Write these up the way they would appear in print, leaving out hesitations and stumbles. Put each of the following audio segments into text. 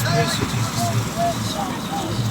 Praise you, Jesus. Praise you, Jesus.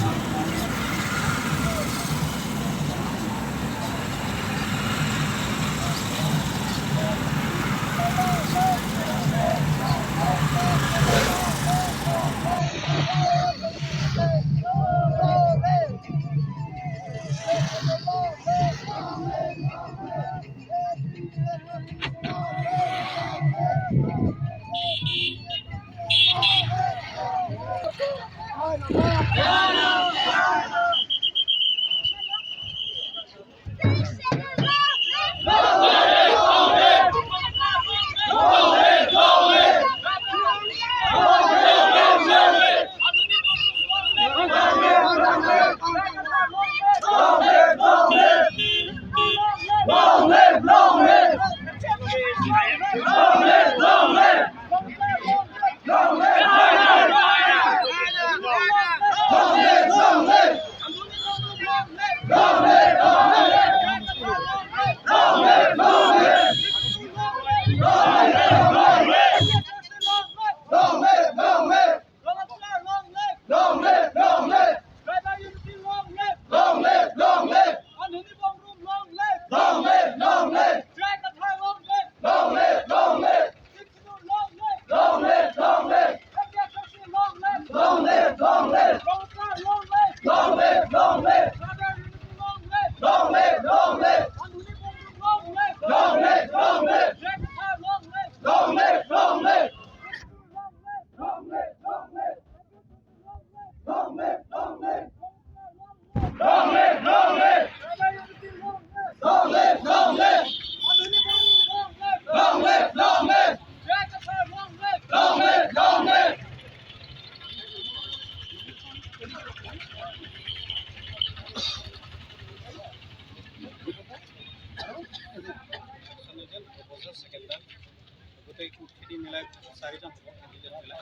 গোটেই খেতি মিলাই চাৰিজন হ'ব, কেণ্ডিডেট মিলাই।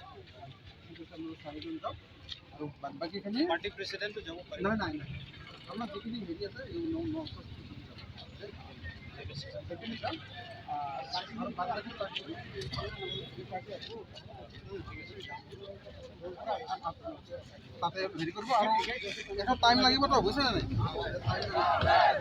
চাৰিজন যাওক আৰু বাদ বাকীখিনি পাৰ্টি প্ৰেচিডেণ্টটো যাব পাৰিব? নহয়, নাই নাই, আপোনাৰ যিখিনি হেৰি আছে, এই ন ন ঠিক আছে। সেইখিনি যাম আৰু বাদ বাকী পাৰ্টি পাৰ্টি আহিব, তাতে হেৰি কৰিব। আৰু এখন টাইম লাগিবতো, বুজিছে নাই? টাইম লাগিব।